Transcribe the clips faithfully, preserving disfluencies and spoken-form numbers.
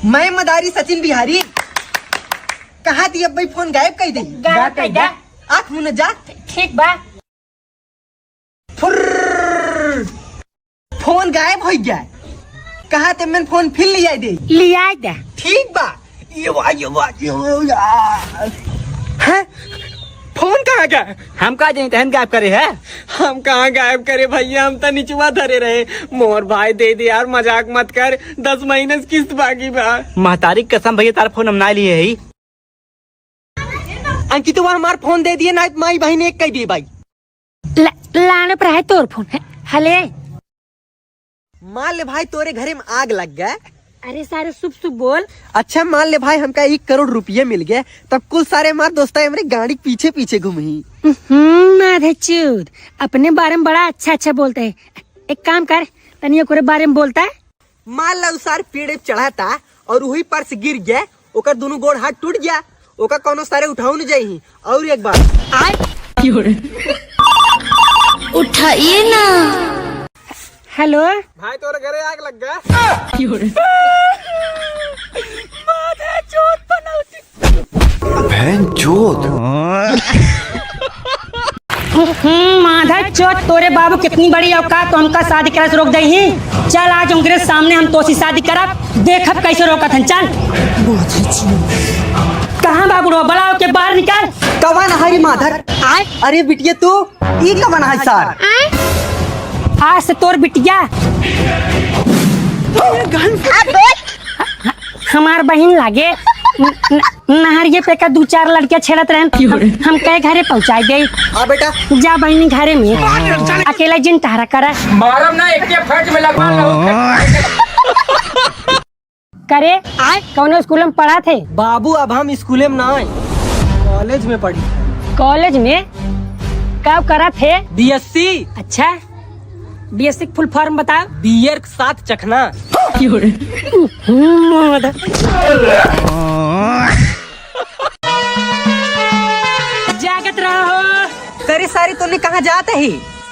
मैं मदारी सचिन बिहारी। कहा थी अब भाई फोन गायब कइ दे। गायब कइ दे। आँख मुन जा। ठीक बा। फुर्र। फोन गायब होइ गया। कहा थे मैं फोन फिर लियाइ दे। लियाइ दे। ठीक बा। ये वा, ये वा, ये वा, या। हैं? फोन कहाँ गया? हम का जानी, तहन गायब करे है? हम कहाँ गायब करे भैया, हम त निचवा धरे रहे। मोर भाई दे दे यार, मजाक मत कर, दस महीने से किस्त बाकी बा। महतारी कसम भैया, तार फोन हम ना लिए ही। अंकितवा हमार फोन दे दिए, ना माई बहिन एक कइ दिए भाई। ला-, लाने पर है तोर फोन। हे-, हले। मान ले भाई, तोरे घरे में आग लग गए। अरे सारे शुभ शुभ बोल। अच्छा मान ले भाई, हमका एक करोड़ रुपये मिल गए, तब कुल सारे हमार दोस्ता हमरे गाड़ी के पीछे पीछे घूमही। हम्म, माधेचूद, अपने बारे में बड़ा अच्छा अच्छा बोलते हैं। एक काम कर, तनी ओकरे बारे में बोलता है। मान ला उ सार पेड़ पे चढ़ाता और वही पर से गिर गया, ओकर दोनों गोड़ हाथ टूट गया, ओका कौनो सारे उठाऊ न जाई। और एक बार। आय। उठाइए ना। हेलो। भाई तोरे घरे आग लग गया। माधेचूद पनौती। बहन चोद। हम्म, माधेचूद, तोरे बाबू कितनी बड़ी औकात, तो हमका शादी करे से रोक दे ही। चल, आज उनके सामने हम तोसी शादी करब, देखब कैसे रोकत हन। चल। कहाँ बा बुढ़वा? बलाओ के बाहर निकल। कवन हरी माधर? आय। अरे बिटिया तू, ई कवन है सार? आज से तोर बिटिया हमार बहिन लागे। न-, न-, नहरिये पे का दू चार लड़कियां छेड़त रहन। हम, हम कहे घरे पहुंचाई दे। हाँ बेटा। जा बहिनी घरे में। अकेला जिन टहरा करा। मारम ना, एक के फट में लगवा लो। करे, कौनो स्कूल में पढ़ा थे? बाबू, अब हम स्कूल में ना आए, कॉलेज में पढ़ी। कॉलेज में? कब करा थे? बीएससी। अच्छा, बीएससी के फुल फॉर्म बताओ। बियर के साथ चखना। हम्म, माधर। जागत रहो। करे सारे, तोने कहाँ जात है?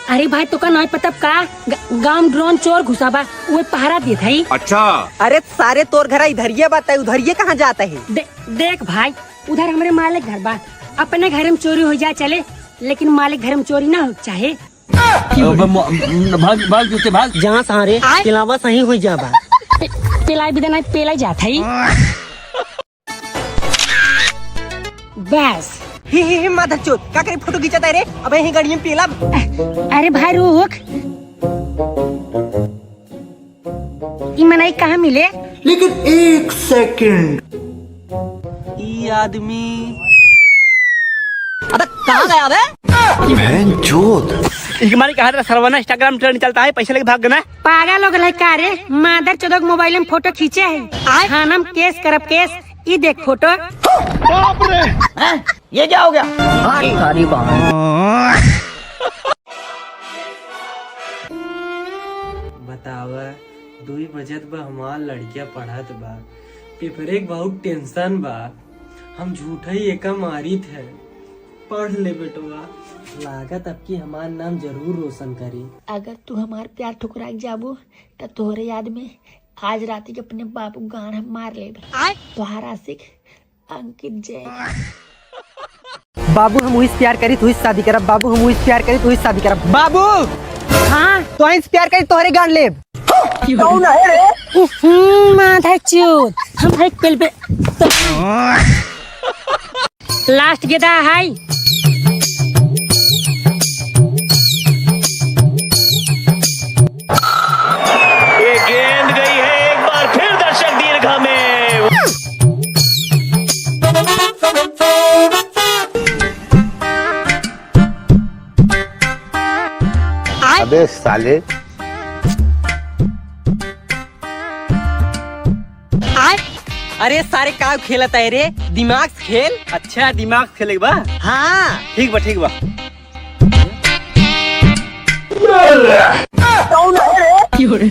अरे भाई, तोका नाई पता का? ग-, गांव ड्रोन चोर घुसा बा, उहे पहरा देत हई। अच्छा। अरे सारे, तोर घरा इधरिये बा, तै उधरिये कहाँ जात है? दे-, देख भाई, उधर हमरे मालिक घर बा, अपने घर में चोरी हो जाए चले, लेकिन मालिक घर में चोरी ना हो चाहे। अब म-, म-, भाग, भाग जूते, भाग। जहाँ सारे आय। पिलावा सही हो जा बा। पे-, पिलाई भी देना, पेला जात है। बस। ही, ही, ही, माधर चोद, का करे फोटो खींचत है रे? अबे यहीं गाड़ी में पेला। अरे भाई रुक। ई मनई कहाँ मिले? लेकिन एक सेकंड। ई आदमी। अबे कहाँ गया बे? बहन चोद। इक मारी कहा था सरवना Instagram trend चलता है, पैसे लेके भाग गना। पागल हो गए का रे? माधर चोदक मोबाइल में फोटो खींचे है। आय। थाना में केस करब केस। ई देख फोटो। बाप रे। हैं? ये क्या हो गया? अरे सारी बात। बतावा, दुई बजत बा, हमार लड़किया पढ़त बा, पेपरे के बहुत tension बा, हम झूठा ही एका मारित है। पढ़ ले बेटवा, लागत अब की हमार नाम जरूर रोशन करी। अगर तू हमार प्यार ठुकरा के जाबू, त तोहरे याद में आज रात के अपने बाबू गांड हम मार लेब। आय। तोहार आशिक अंकित जैन। बाबू हम उहिस प्यार करी, तुहिस शादी करब। बाबू हम उहिस प्यार करी, तुहिस शादी करब। बाबू। हाँ। तोहिस प्यार करी, तोहरे गांड लेब। कौन है रे? हम्म, माधर चोद। हम है पेल पे। Last गेंदा है। ये गेंद गई है एक बार फिर दर्शक दीर्घा में। अबे साले। अरे सारे का खेलत है रे, दिमाग से खेल। अच्छा दिमाग से खेले बा? हाँ। ठीक बा, ठीक बा। कौन है रे?